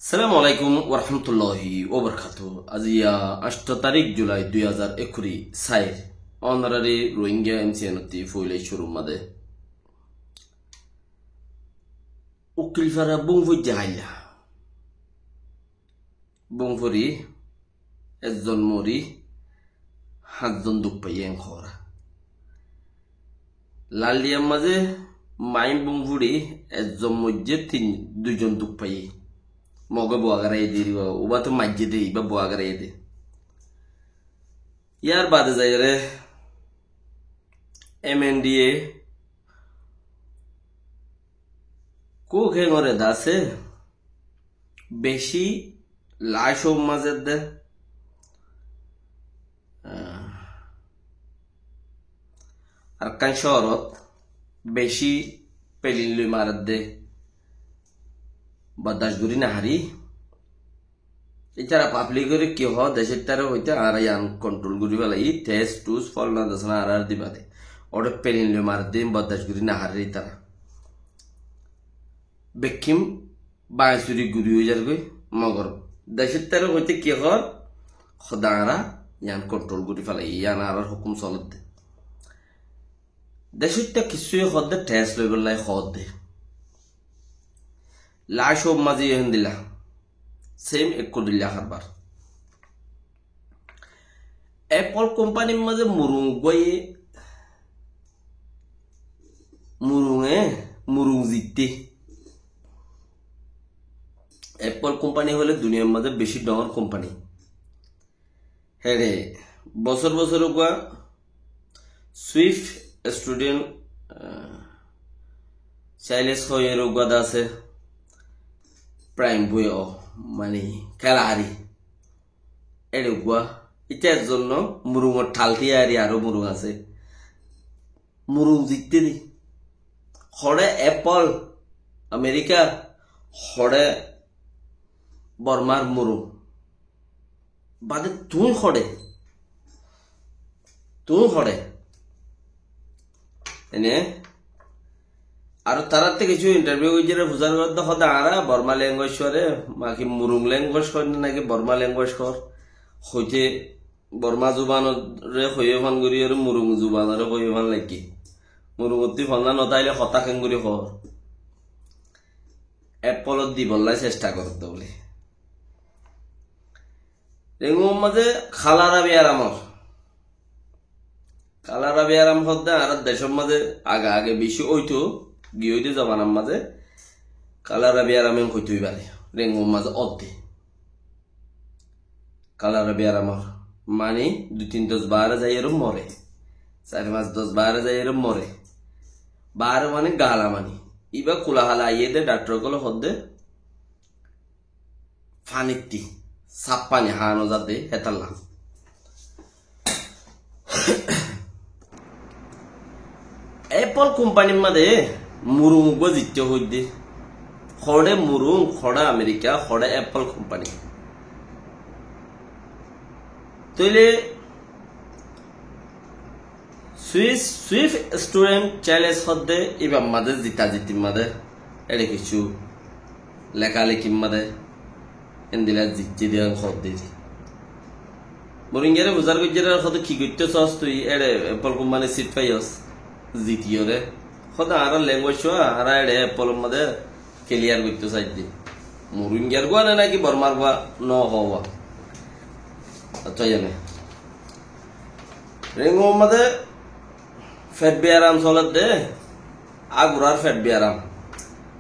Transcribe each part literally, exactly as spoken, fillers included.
Assalamu alaikum warahmatulláhi wabarakátuhu. Aijja añctó tarík Julai dui házar ekkuri sair. Ónorari Rohingya M C N ottú foila cúrur mazé Ukilfara búm foijjé háilla. Búm fori ezzon mori, háñtzon duk faiyé en hoór. Laldiyar mazé maáin búm fori ezzon moijjé, tin, duizon duk faiyé. Mogé bua garaiyé dé, ibá, ubá to maijjé dé, ibá bua garaiyé dé. Yar bade zaiyóre M N D A kúk hengoré dase beci lac ór mazé de, ah, Arkán cóorot beci pelin loi marer de, bordac gorí nofarí. Ítara pablik ore ki hoó, decóittare hoité añára yián kontrol gorí félaiyi, tes tus folna dosna añárar diba de. Ore pelin loi marer de, bordac gorí nofarer ítara. Bekkín bañsuri guri ói zargói, mogor decóittare hoité ki hoór, hoó de añára yián kontrol gorí félaiyi, yián añárar hókum soler de. Decóitta kissú hoó de, tes loibolla hoó de. Lac ór mazé héndilla. Sem ekku dilla harbar. Apple kompanír mazé murung uggúaye, murunge, murung zitté. Apple kompaní óile duniyar mazé beci dhoóñr kompaní. Héçe bosór bosór uggúa Swift Student, ah, Challenge hoiyóre uggúa de asé, Prime Boy ó, mani, kéla hári. Éçe uggúa, ítar zonno murungor thal tíyari aró murung asé. Murung zitté dé. Hoçé Apple, America, hoçé Bormar murung. Bade tuñí hoçé? Tuñí hoçé? Ene, aró tarattú kissú interview goijjé re fusár gorédde hoó de añára Borma language hoór, maki murung language hoór naki Borma language hoór. Hoité Borma zubanore hoiyó fán gorí aró murung zubanore hoiyó fán laiggé. Murungottú fonna notáile hotá keéngorí hoór. Apple ot dibolla cesta gorédde bóli. Renguwar mazé kalarabi aram ór. Kalarabi aram hoó de añárar decór mazé age age beci óito, giyói de zomanar mazé kalarabi aram en hoitó ibáre. Renguwar mazé ór de. Kalarabi aram ór. Mani dui tin dos baáre zaiyóre more. Sair fañs dos baáre zaiyóre more. Baáre mani gala mani. Ibá kula hala aiyé de dhaktor ókkole hoó de fanittí, saf fani há no za de hétalla. Apple kompanír mazé murung uggúa zitté hoóidde. Hoçé murung, hoçé America, hoçé Apple kompaní. Tóile Swiss, Swift Student Challenge hoó de, ibár mazé zita zitir mazé, éçe kissú leká lekir mazé, endilla zitté de hoó de. Murungore fusár goijjé re hoó de ki goittó sós tui, éçe Apple kompanír seat faiyós, zitiyóre. Hoó de añárar language ó, añára éçe Apple or mazé clear goittó saidde. Murungor gua ne naki Bormar gua no hoó. Accá, yane. Renguwar mazé fet biyaram soler de, agurar fet biyaram.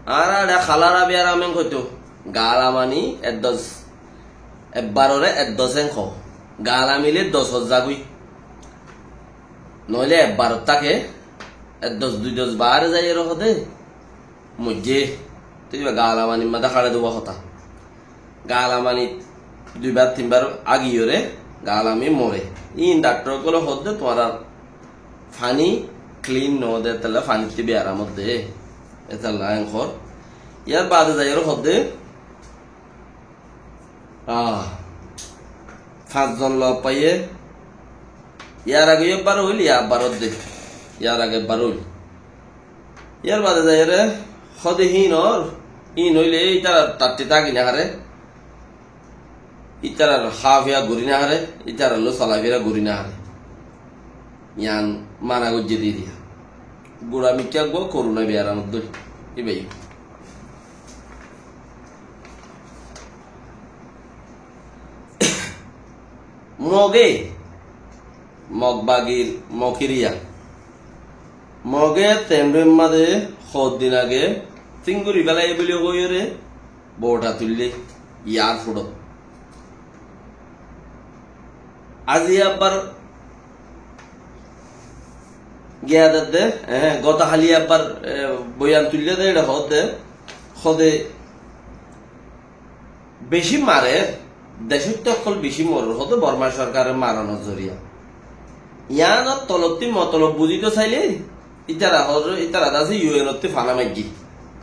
Añára éçe kalarabi aram en hoitó. Gala mani ek dos, ebbarore ek dos en hoó. Gala mile dos ot zagói. Noóile ebbarot táke, ek dos dui dos baáre zaiyóre hoó de moijjé. Te ibá gala manir mazé háçe de uwá hotá. Gala mani dui bar tin bar agiyóre gala mani more. Ín dhaktor ókkole hoó de tuáñrar faní clean no de, étalla fanittú biyaram ór de. Étalla en hoór. Yar bade zaiyóre hoó de, ah, fañs zon lok faiyé. Yar age yó ebbar óil, yar ebbar ór de. Yar age ebbar óil. Yar bade zaiyóre hoó de híin ór, híin óile ítara tattí táki no fare. Ítarar háfiya gorí no fare, ítarar lói solafira gorí no fare. Yián mana goijjé de iriya. Gura mikká uggwá koruna biyaram dóilla. Íba yó. Moge, Mog bagir mokiriya. Moge Tendhuwar mazé hoddin age singuri félaiye buli hoiyóre bouta tuille airport ot. Aijja abbar giya dedde, eh, gotohali abbar, eh, boyan tuille de, ere hoódde, hoódde beci marer, decótti ókkol beci morer, hoódde Borma sorkare maranor zoriya. Yiánor tolotti motolob buzito saile, ítara hoór, ítara de asé U N otti fana maiggi.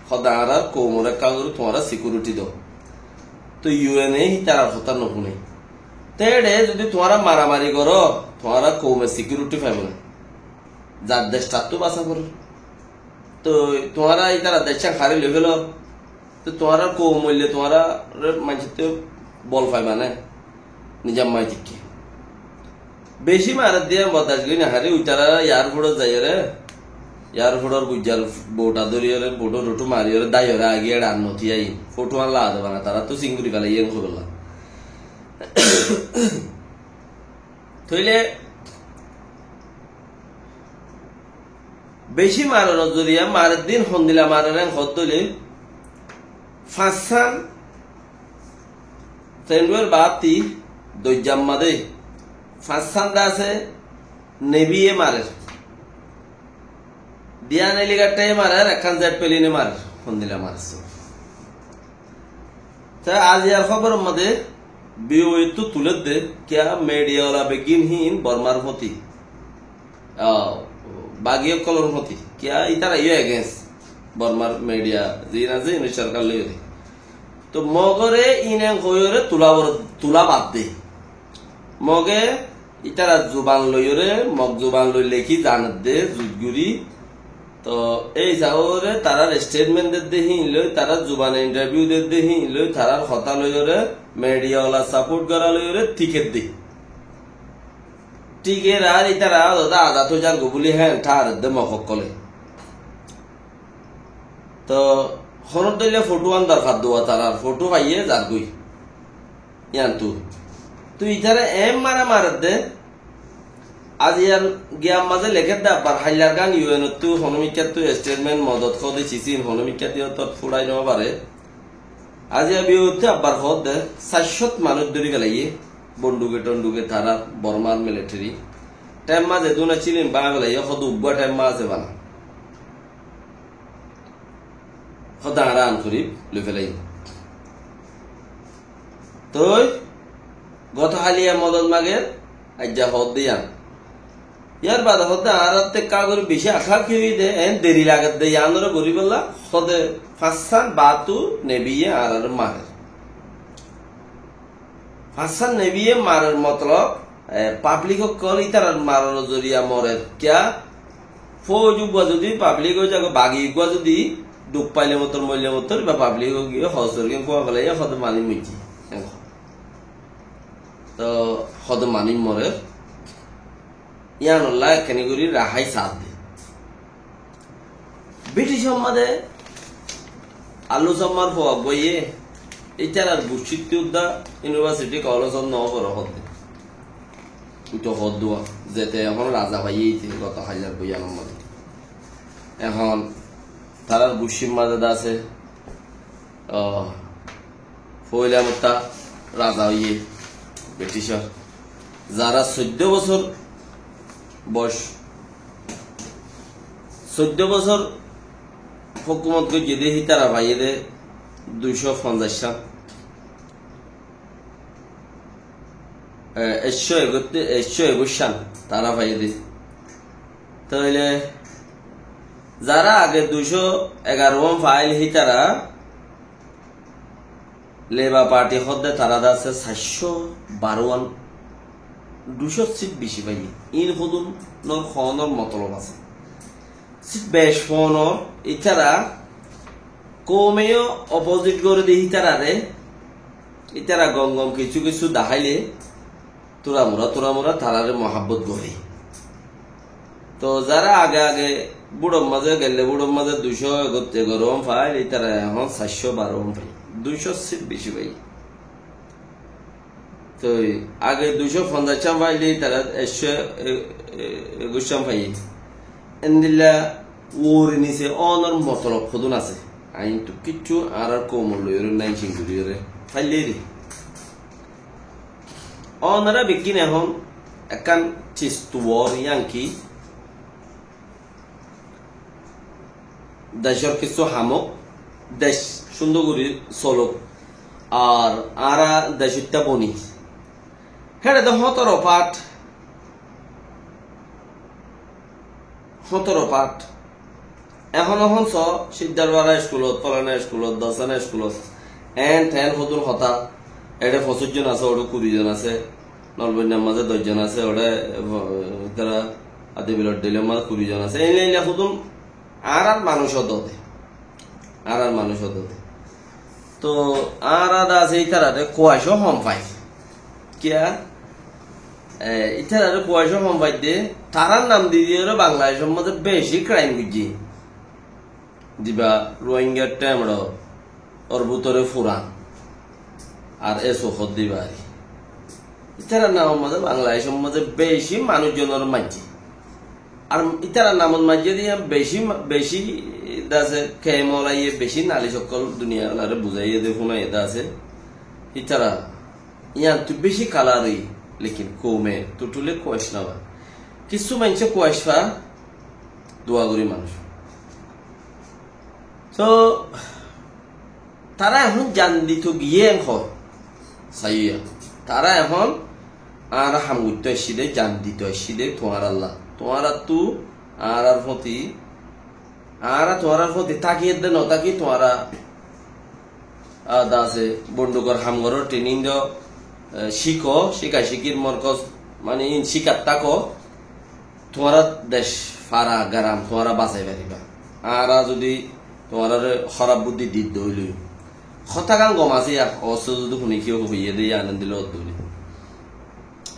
Hoódde añárar koumor ekká gorí tuáñra security do. Toi U N e ítarar hotá no fúne. Te ére zodi tuáñra maramari goró, tuáñra koume security faibo né. Zar dec tattú basa foribó. Toi tuáñra ítara decán hári loi félo. Toi tuáñra koum óile tuáñra re maincótte bol faiba né. Nizam mai tikki. Beci marer de bordac gorí no fari, ítara airport ot zaiyóre, airport or gujjar bouta dóriyóre, bouta rutu mariyóre, daiyóre agi ére ar noti ai. Foto an lagade bana, tara to singuri félaiye hoibolla. Toile beci maranor zoriya, marer din hondilla marer en hoódde óile, fañssán Tendhuwar batti doijjam mazé fañssán de asé neviye marer. Duwán helicopter e marer, ekkán jet plane e marer, hondilla marer. Te aijjar hóbor or mazé V O A ttu tuledde, kiyá media wala beggín híin Bormar foti, ah, bagi ókkolor foti, kiyá ítara yó against Bormar media, ziín asé, híin sorkar loiyóre. To Mogore íin en hoiyóre tula bor-, tula bad de. Moge ítarar zuban loiyóre, Mog zuban loi lekí zanedde, zut gorí. To ei hísabe tarar statement dedde híin loi, tarar zubane interview dedde híin loi, tarar hotá loiyóre, media wala support gora loiyóre ticket de. Ticket ar ítara hoódde azad ói zargói buli hén tháredde Mog ókkole. To honór dóilla foto an dorkar duwa tarar, foto faiye zargói. Yiántu. Toi ítara en mara maredde, aijjar giyar mazé lekédde abbar haillar gán U N ottu honó mikkáttu statement modot hoódde cisín honó mikkáttu yó tót furai no fare. Aijja V O A ttu abbar hoódde sair cót manúic dóri félaiye, bonduke tonduke tara Bormar military. Thaim mazé duna cilin báñgi félaiye, hoódde uggwá thaim mazé bana. Hoódde añára an gorí loi félaiye. Toi gotohali e modot mager, aijja hoódde yián. Yar bade hoódde añárattú ekká gorí beci aká ki óiye de, en deri lagedde yiánore goríbolla, hoódde fañssán batu neviye añárare marer. Fañssán neviye marer motolob, e, public ókkol ítarar maranor zoriya morer. Kiyá? Fóuj uggwá zodi, public ói zagói, bagi uggwá zodi duk faile motor, moille motor, iba public ói giyé, hosor giyé, kúa félaiye, hoódde manúic moijjé. Toh hoódde manúic morer. Yíanolla ekkani gorí rahái saádde. British or mazé Allu Sammar fua uggwáye ítarar guccittú udda university college ot no fore hoódde. Uito hoódduwa, zete ehón raza faiyé íte goto haillar boyanor mazé. Ehón tarar guccir mazé de asé, ó, foila motta raza óiye British or. Zara soiddó bosór boc, soiddó bosór hókumot goijjé dé, hítara faiyé dé duicó fonzaic sán, e, ekcó ekuic, ekcó ekuic sán tara faiyé dé. Tóile zara age duicó egaró wán fail, hítara Labour Party hoódde tará de asé saircó baró wán, duicó sit beci faiyé. Iín hodúnor hoónor motolob asé. Sit bec fonor, ítara koume yó opposite goré dé hítararé, Ítara gom gom kissú kissú daháile, turamura turamura tarare muhábbot goré. To zara age age búçor mazé gelle, búçor mazé duicó egotte goró fail, ítara ehón saircó baró fai, duicó sif beci fai. To age duicó fonzaic cán faile, ítara ekcó e-, e-, ekuic cán fai. Endilla uore nise ónor motolob hodún asé. Aññí tu kissú añárar koumor loiyóre nai cinguriyóre faillé de. Ónora beggín ehón ekkán ciz tuwor yánki decór kissú ham ók, dec cúndor gorí solók, ar añára decóitta boni. Héçe de hótoro part, hótoro part. Ehón ehón só, Siddarfara eskulot, folana eskulot, dosana eskulot, en ten hodún hotá, eçe foñsíc zon asé, oçé kuri zon asé, Nolboinnar mazé doc zon asé, oçé, e, ítara Adibilor Dheilor mazé kuri zon asé. Eilla eilla hodún añárar manúic ódde. Añárar manúic ódde. To añára de asé ítarare kuaicó hom fai. Kiyá? E, ítarare kuaicó hom fai de, tarár nam di diyóre Bangladecor mazé beci kraim goijjé. Ziba Ruáingar thémço, or bútore furan, ar e sokót diba ari. Ítarar namor mazé Bangladecor mazé beci manúic zonore maijjé. Ar ítarar namot maijjé de yián beci ma-, beci de asé, kemol aiyé, beci nalis ókkol duniyar olaré buzaiyé de, fúnaiyé de asé. Ítara yiántu beci kalar óiye, lekin koume tutule kuac no fa. Kissú maincé kuac fa, dua gorí manúic. To, tará ehón jan dito giyé en hoó, saiyó. Tará ehón añára ham goittó aiccí de, jan dito aiccí de, tuáñralla. Tuáñrattu añárar fóti, añára tuáñrar fóti táki edde no táki, tuáñra, a, de asé, bondukor ham goró, training do, e, cíko, cíkacíkir morkos, mane in cíkat táko, tuáñra dec, fara, garam, tuáñra basai faribá. Añára zudi tuáñrare hóraf buddi di dóile, hotá gán gom asé, ya, obosta zudi funi kiyó hoiyé de, yián endilla dóile.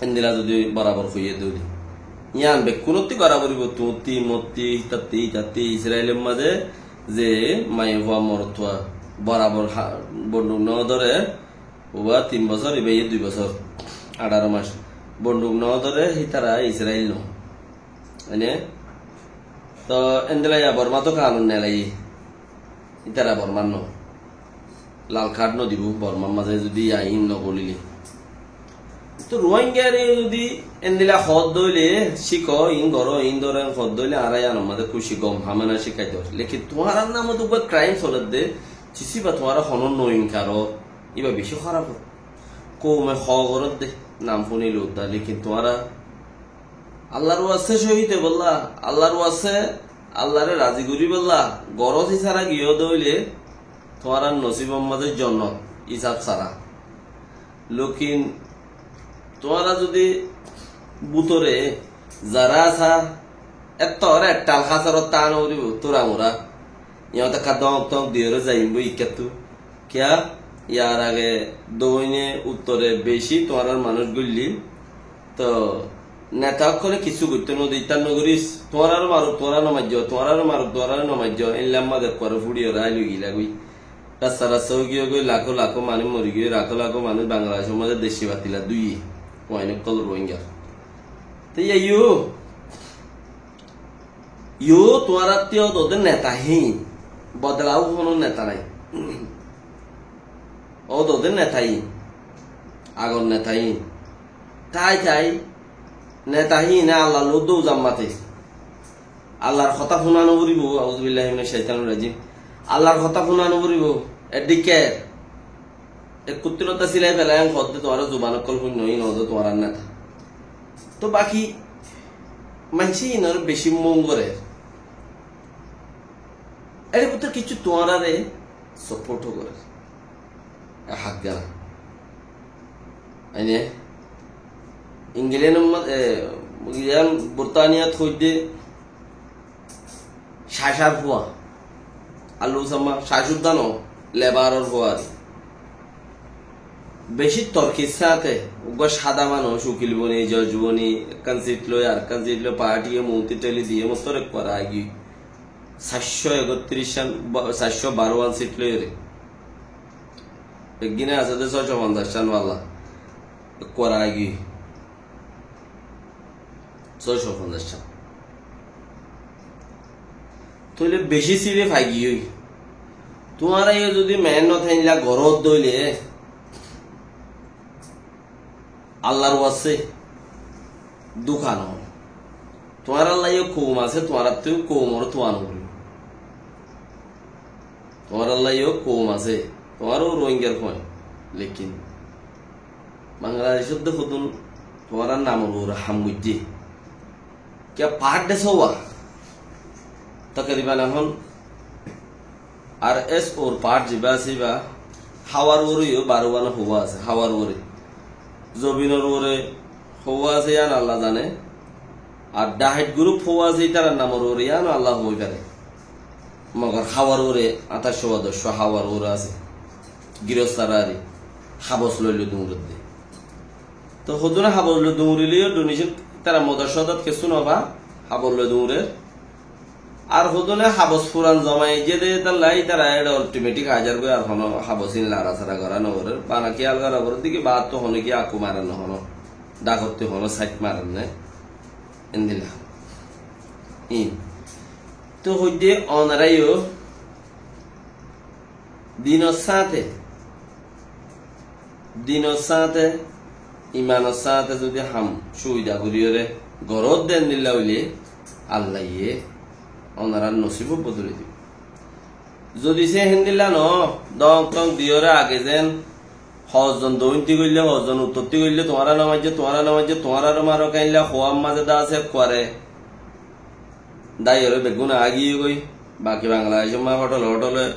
Endilla zudi borabor hoiyé dóile. Yián bekkúnotti gora foribo, tuñtti, motti, hitatte, hitatte, Israilor mazé ze maiyafua morotfua borabor ha-, bonduk no dóre, uba tin bosór, iba ye dui bosór, añçáro mac. Bonduk no dóre, hítara Israil no. Ene? To endilla ya Bormat kanun nelaiye. Ítara Bormar no. Lal kard no dibo, Bormar mazé zudi ain no golile. To Ruáingare zudi endilla hoó dóile, cíko, in goró, in dóro, en hoó dóile, añára yiánor mazé kúci gom, hámana cíkai dór. Lekin tuáñrar namot uggwá kraim soler de, ciciba tuáñra honó no inkar ór, iba beci hóraf ór. Koume hoó gorér de, nam fúnile udda, lekin tuáñra Allar waste cóhid óibolla, Allar waste, Allare razi goríbolla, gorós sára giyó de óile, tuáñrar nosibor mazé jonnot, isab sára. Lekin tuáñra zudi bútore zara asá, ettó ore ettal hásarot táno foribo, turamura. Yián ekka dóñk tóñk diyóre zaiyum boi ikkáttu. Kiyá? Yar age doine uttore beci tuáñrar manúic goillí. To neta ókkole kissú goittó no de, ittár no goris, tuáñraró maruk, tuáñra no maijjo, tuáñraró maruk, tuáñraró no maijjo, éilla mazé ekkuare fúçiyóre ailoi gilagói. Rasta rasta ói giyói, lakó lakó manúic mori giyói, lakó lakó manúic Bangladecor mazé decci batila dúiye, fuain ókkol Ruáingar. Te yó, yó tuáñrattú ódode neta híin, bodolawó honó neta nái. Ódode neta híin, agor neta híin. Tái tái neta híine Allar lói dou zammate. Allar hotá fúna no foribó, auzubillahi minash shaitanir rajim. Allar hotá fúna no foribó, eddikke ek kuttirota silai felai en hoódde tuáñra zuban ókkol fúinno, ín ódde tuáñrar neta. To baki maincé ínore beci mou gorer. Ére bútore kissú tuáñrare support ó gorer. E hátgana. Aine Inglenor ma-, e, yián Burtaniyat hoidde Cacár fua. Allu Usama, Cacúr dano, lebaror fua ar. Beci torkir sáñte uggwá cáda manúc, ukil boni, joj boni, ekkán sit loi arekkán sit loi, party ye muúnti theli diye mottor ekkuwar agi. Saircó ekottiríc cán, ba-, saircó baró an sit loiyóre. Beggíne asé de sócó fonzaic cán balla. Ekkuwar agi. Sócó fonzaic cán. Tóile beci sile faigiyói. Tuáñra yó zodi mehénnot héinla goró dóile, Allar waste dúka no. Tuáñralla yó koum asé, tuáñrattú koumor tuáno gorí. Tuáñralla yó koum asé, tuáñró Rohingyar fuain. Lekin Bangladecót de hodún tuáñrar namor uore ham goijjé. Kiyá part de sówa? Takriban ehón R S O r part ziba asé íba, háwar uore yó baró gán houwa asé, háwar uore. Zobinor uore houwa asé, yían Allah zane. Ar dhahait group houwa asé, ítarar namor uore yían Allah hoi fare. Mogor háwar uore añtáccó ba doccó háwar uore asé. Girostar ari habos loilo duñredde. Tóu hodúne habos loi duñriliyo donation, ítara modot sodot kessú no fa, habos loi duñrer. Ar hodúne habos furan zomai aijjé de, ítalla ítara ére automatic aizar goi, ar hono habos ín larasara gora no gorer. Bana kiyal gora gorer de ki, baáttu hono ki akku marer no hono, dhakotti hono sait marer ne. Endilla. Ín. Tóu hoidde onorá yó dinor sáñte, dinor sáñte, imanor sáñte zodi ham cúbida goríyore goró de endilla óile, Allaye onorár nosibot bodoli dibo. Zodi se héndilla no, dong tong diyóre age zen, hozzon doóinti goille, hozzon uttotti goille, tuáñra no maijjé, tuáñra no maijjé, tuáñraró maro kéinla, hoám mazé de asé kuare. Dáiyore beggún agiyé goi, baki Bangladecór ma hotole hotole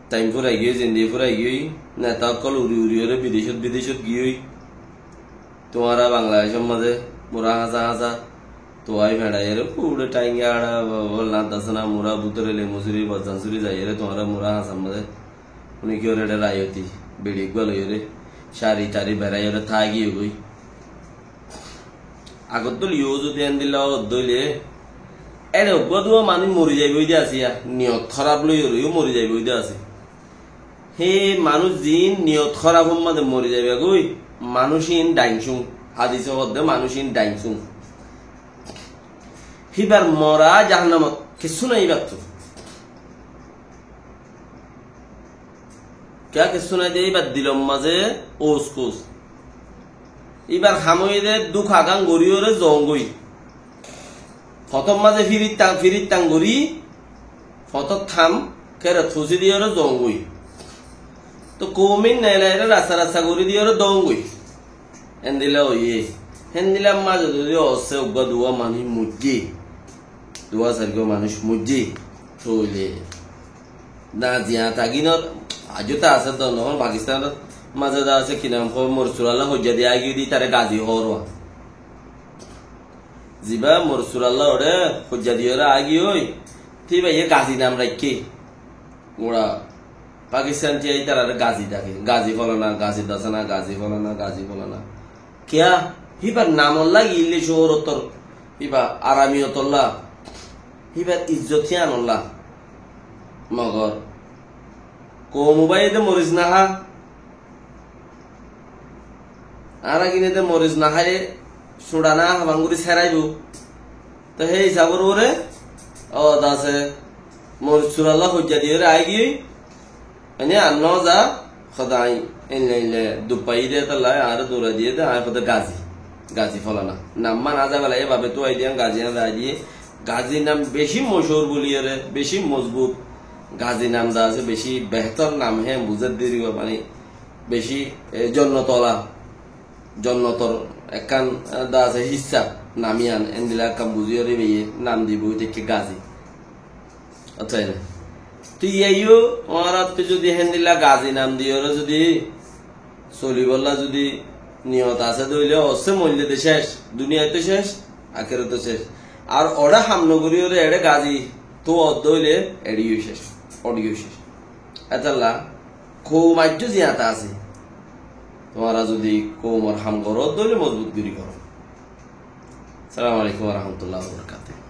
time furai giyói, zindigi furai giyói, neta ókkol uri uriyore bidecót bidecót giyói. Tuáñra Bangladecór mazé mura hañsa hañsa tuai feçaiyore, kuçe thainga añça, bol na dasana, mura bútore lemu suri, bojjan suri zaiyore, tuáñra mura hañsar mazé Uní ki óre eçe raiyoti, biri eggúa loiyóre, cari tari beraiyóre táigiyoi goi. Agor dóil yó zodi endilla ódde óile, eçe eggúa duwa manúic mori zaiboi de asé ya, niyot hóraf loiyóre yó mori zaiboi de asé. Hé manúic ziín niyot hóraf or mazé mori zaiba goi, manúic iín dhaincúm, hadise hoódde manúic iín dhaincúm. Híbar mora jahannamot kessú nai íbattú. Kiyá kessú nai de íbar dilor mazé ouskus. Íbar ham óiye de dúka gán goríyore zoóngoi. Fotór mazé firittang firittang gorí, fotór tham kerot fusí diyore zoóngoi. Tóu koumín nelaire rasta rasta gorí diyore doóngoi. Héndilla óiye. Héndilla mazé zodi ossé uggúa duwa manúic moijjé, duwa sairgúa manúic moijjé, tóile na ziyan taginor, aijjó ta asé de, nohón Pakistanor mazé de asé, ki nam hoó, Morsuralla hoijja di aigiyói de, taré Gazi hoór. Ziba Morsuralla oré hoijja diyóre aigiyói, te íbaye Gazi nam raikké. Gura Pakistan tiya ítarare Gazi dake. Gazi folana, Gazi dasana, Gazi folana, Gazi folana. Kiyá? Híbar namolla giyílle cóhorotor, híba aramiyotolla, híbar izzot híyanolla. Mogor koum ubaye de moris nahá. Añára gine de moris naháile suçana hafanguri seraibou. Te hé hisabor uore o dase Morsuralla hoijja diyore aigiyói. Ene ar no za, hoda añí einle einle duk faiyí de, tolla añáre dura diye de, añí hoda Gazi, Gazi folana. Nam man aza bela e babe tuwai diyan Gazi añí zai diye. Gazi nam beci mochúr buliyore, beci mozbut. Gazi nam de asé beci behtor nam, hé buzé diriba mani beci, e, jonnotola, jonnotor ekkán, e, de asé hissá nam iyan, endilla ekkán buziyore beye nam dibo, óite ki Gazi. Acha, ene. Te iyá yó, añárattú zodi héndilla Gazi nam diyore zodi solibolla zodi niyot asé de óile, ossé moille de cec, duniyait to cec, akéroto cec. Ar oré ham no goríyore eçé Gazi tuwa ódde óile eçé yó cec, oçé yó cec. Etolla Koum aijjó ziyáñte asé. Tuáñra zodi koumor ham goró, dóilla mozbut gorí goró. Assalamu alaikum wa rahmatullahi wa barakatuhu.